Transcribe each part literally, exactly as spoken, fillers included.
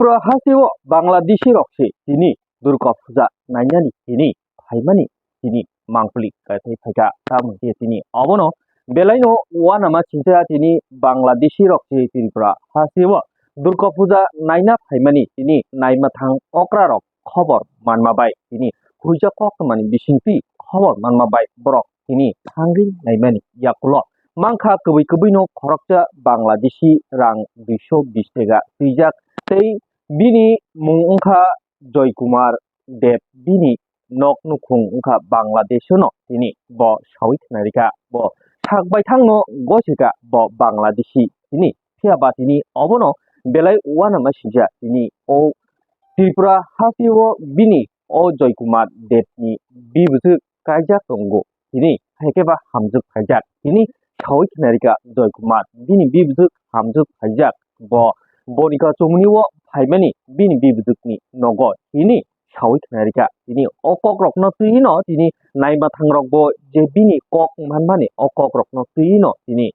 Tripura hasteo Bangladeshi rok se tini Durga Puja nainani tini phaimani tini mangpili kaithai phaikha. Tamoni khe tini obono belaino uanama singcha tini Bangladeshi rok se Tripura hasteo Durga Puja naina phaimani tini naimathang okra rok khobor manma bai tini huijak koktwmani bisingtwi khobor manma bai borok tini thangwi naimani yakulo mankha kwbwi kwbwino khoroksa Bangladeshi rang duiso bish taka twijak tei bini mung wngkha Joy Kumar Deb, bini nok nukhung wngkha Bangladeshono tini bo sawi khwnarikha. Bo sak baithangno gosika bo Bangladeshi tini, phiya ba tini obono belai uanama singcha tini o Tripura hasteo bini o Joy Kumar Debni bibwswk kaijak tongo. Tini hai khe ba hamjwk khaijak. Tini sawi khwnarikha Joy Kumar, bini bibwswk hamjwk khaijak. Bo boni kachomni o phaimani bini bibwswkni nogo tini sawi khwnarikha. Tini o kokrokno twino tini naimathangrokbo je bini kok manmani o kokrokno twino tini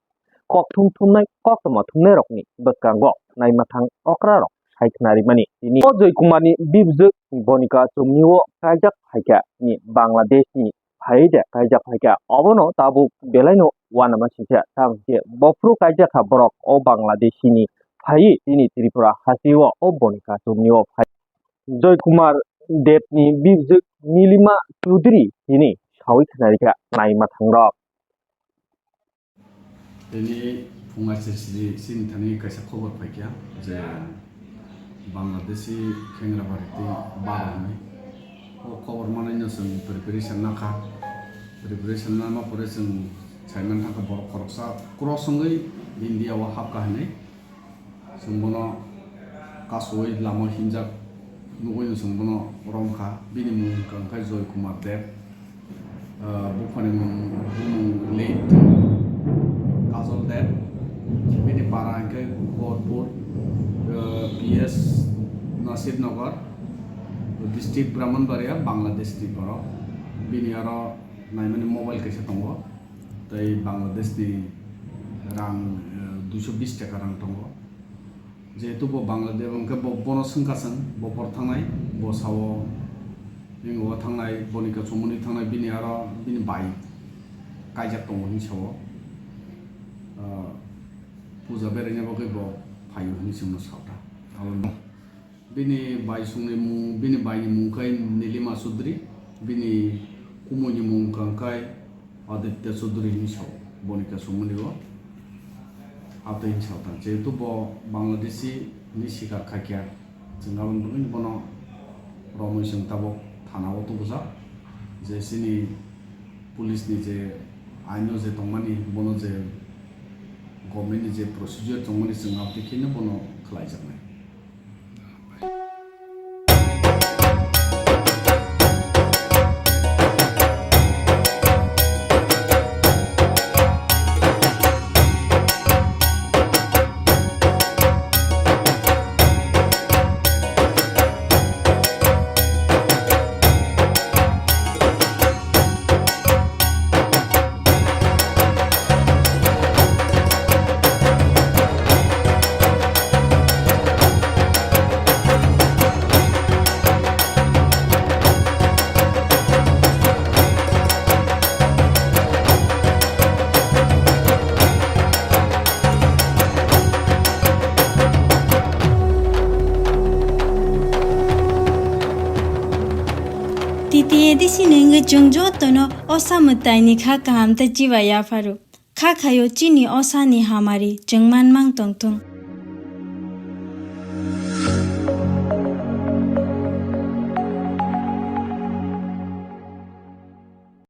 kok thum thumnai, koktwma thumnairokni bwskango naimathang okrarok sai khwnarimani. Tini o Joy Kumarni bibwswk boni kachomni o kaijak phaikha tini Bangladeshni phaiwi de kaijak phaikha. Obono tabuk belaino uanama singcha. Tamo khe bophuru kaijakha borok o Bangladeshini phaiwi tini Tripura hasteo o boni kachomni o phai. Joy Kumar Debni bibwswk Nilima Chudri tini sawi khwnarikha naimathangrok. Tini phung aisir sidi chini thani kaisa khobor phaikha je Bangladeshi Khengrabari tei baro hwnwi. O khobor manwino chwng preparation nakha. Preparation nangma pore chwng saiman thangkha borok khoroksa cross wngwi India o hapkha hwnwi. Chwng bono kasui lama hinjak nugui no chwng bono romkha. Bini mung wngkha Joy Kumar Deb. Ah, buphani mung, bumung late Kajol Deb. Bini para hwnkhe Gorpur, ah, P S Nasir Nagar, district Brahmanbaria, Bangladesh ni borok. Bini aro naimani mobile kaisa tongo. Tei Bangladesh ni rang, eh, duiso bis taka rang tongo. Jehetu bo Bangladesh hwnkhe bo, bono swngkha chwng, bo por thangnai, bo sao, ning o thangnai, boni kachomoni thangnai, bini aro bini bai kaijak tongo hinwi sao. Ah, puja beraina bagwi bo phaio hinwi chwngno sao ta. Abo Bini bai songni mung, bini baini mung khe Nilima Chaudhary, bini kumuini mung wngkha khe Aditya Chaudhary hinwi sao, boni kasumani o atwi hinwi sao ta. Jehetu bo Bangladeshi hinwi sikar khaikha, chwng aboni bagwi bono romwi chwng tabuk thana o tubujak, je chini police ni je aino je tongmani, bono je government ni je procedure tongmani, chwng aboni kheno bono khlaijaknai. T T A D C ni wngwi chwng jotono osa mwtaini kha kaham tei chiba yapharo. Kha khaio chini osani hamari chwng manmang tongthung.